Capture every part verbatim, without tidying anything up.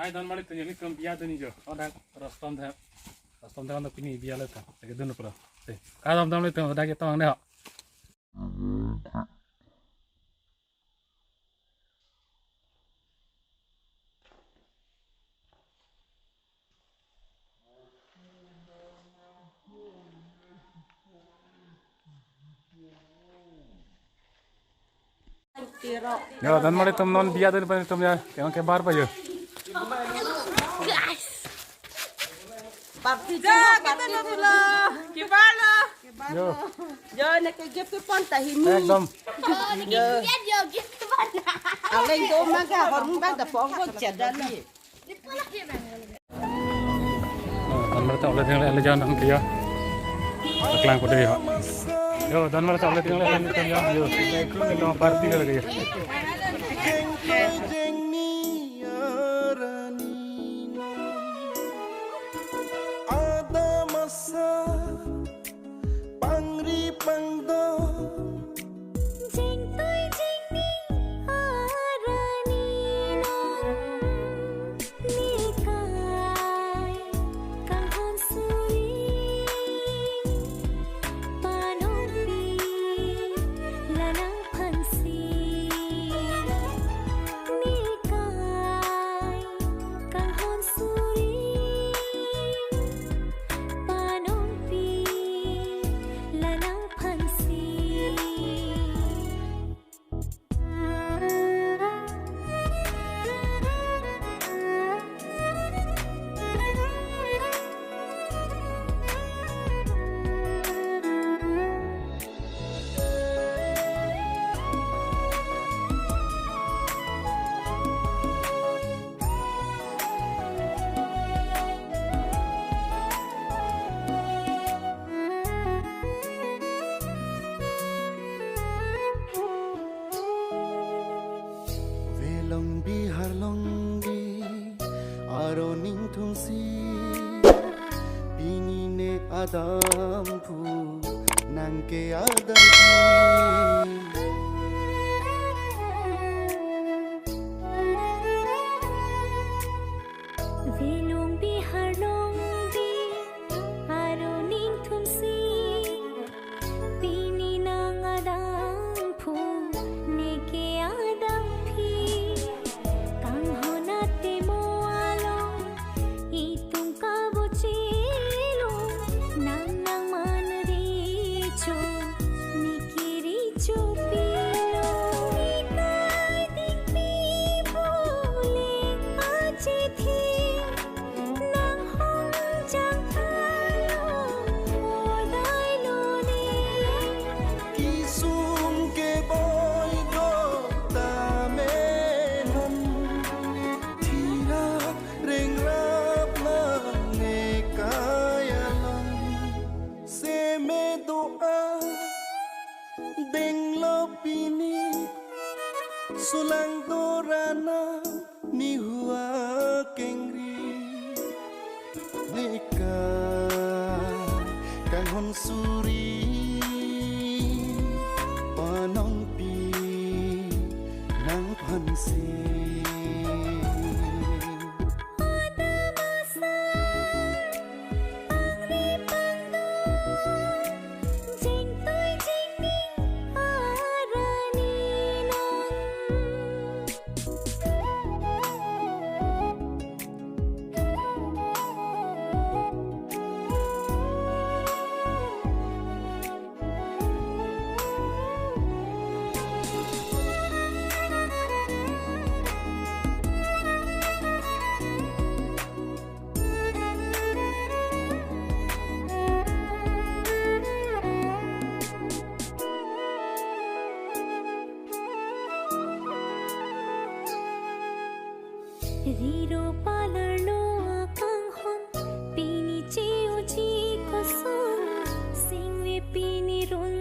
Hai, don mali tunyo ni tum biya dun jo. Oh, dak Rustom dha. Rustom dha, no pini biya le ta. Lagi dun pura. Te. Ka don mali tum dak kita ang ne ho. Yo, don mali tum non biya dun pa tum ya, kemang ke bar pa yo. Guys. Party jo, kita party na pula. Kibar lo. Yo. Jo, ne ke gift pon ta hini. Ekdom. Jo, ne ke gift yo, gift pon. Aleng do maga horun ba da pong ko chada na. Don mali ta ole ting le jan ang kiya. Aklang ko de ha. Yo, don mali ta ole ting le jan kiya. Yo. Ekdom party lagi ya. Adam asa pangri pangdo. Jengtui jengni arani non. Nekai kanghon suri panongpi lanang phansi. Nekai kanghon suri panongpi lanang phansi. Velong bihar longbi aro ningthumsi, pini ne Adam phu nang ke Adam phu. Velong bihar longbi aro ningthumsi, pini nang Adam phu ne ke Adam phi. Kanghon atemo along itum kabuchilo, nang nangman richo, ne ke richo pilo. Nekai dingpi pule achithi, nanghong jangtalo odai lone. Kisung keboi do tame non, thirap rengrap lang nekai along. Seme do-a denglo pini, sulang do rana nihu akengri. Nekai kanghon suri panongpi nang phansi. Adam asa pangri pangdo, jengtui jengni arani non. Riro palarlo akanghon, pini che-oji kosong, singve pini run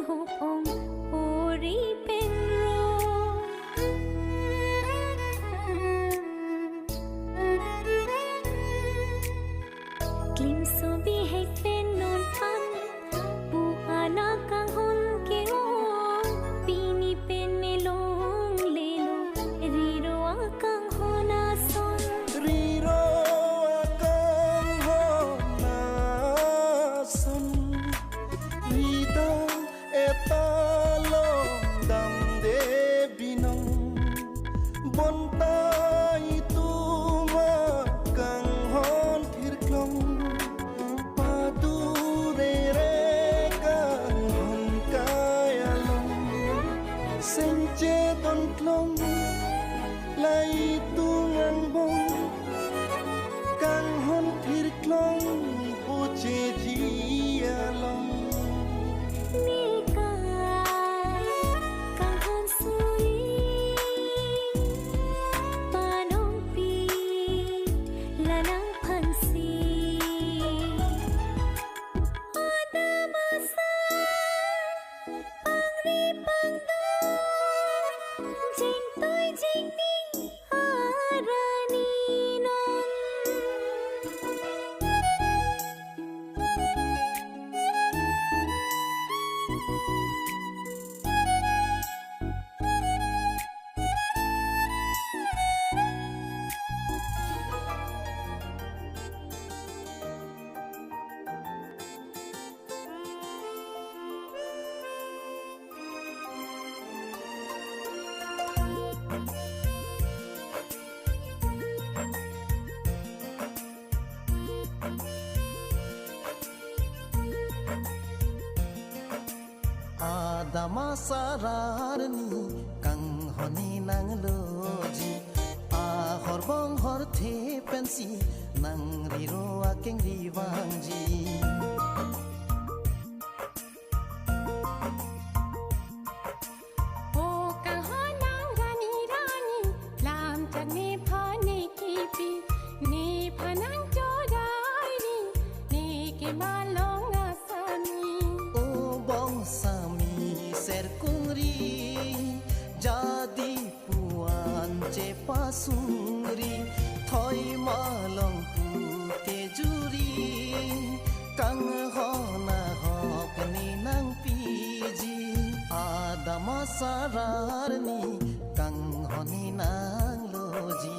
hopong ori penro. Klingso bihek pen non phan, pu-an akanghon ke-ong, pini pen ne longlelo, riro akanghon ason. Sengche ton klong, lai tung angbong, kanghon thir klong, pocheji along. Nikai, kanghon sui, panongpi, lanang phansi. Adamasa, pangri pangdo, jengtoi jengning arani non. Adamasa arni kanghon ne nangloji, ahor bonghor the pensi nangriro akengri vangji. O kanghon nangrani rani, lam chak nephan ne kipi, nephan nangchodai ri, ne kemalong asami. O bongsami serkungri, jadi puan chepasungri, thoi malong pute juri, kanghon ahok ne nangpiji, adamasa arni kanghon ne nangloji.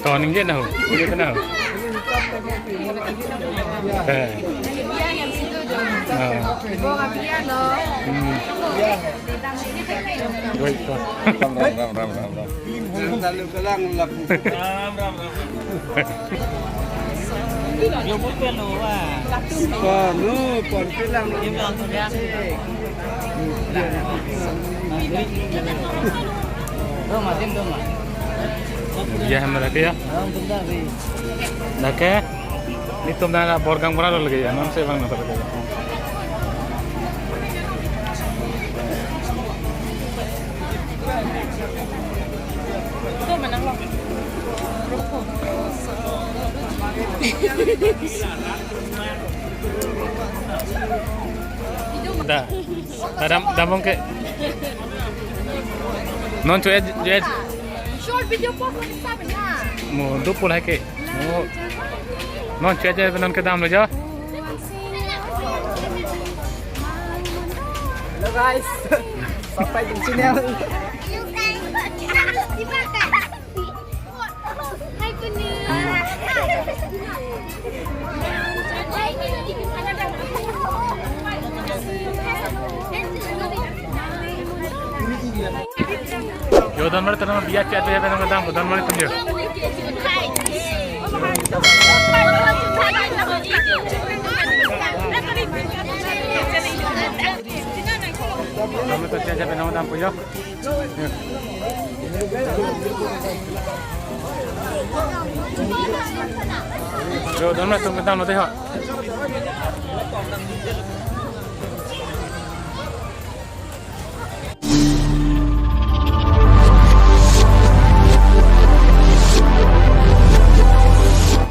To ningje na ho, ningje na ho. Eh. Ah. Hmm. Baik, to. Ram, ram, ram, ram, ram, ram. Ram, ram, ram. Yo, bukan lo, ah. Pon, no, pon, pilang. Dia bilang sudah. Doma, dim, doma. Ya, hamara ke ya. Ram, dim, dim. Lake, netum na borgang bora lo lagi ya, non se bang na lagi. Da, da dam, damong ke. Non chu ej, chu ej. Short video po ko sa na. Mo do pulai ke. Mo. Non chu ej non kedam lo jo. Hello guys. Sampai di sini. Yo, don mari tanam biya chat biya benang dam, don mari tanam yo. Don mari chat chat benang dam yo. Yo, don mari tanam dam lo dei ho.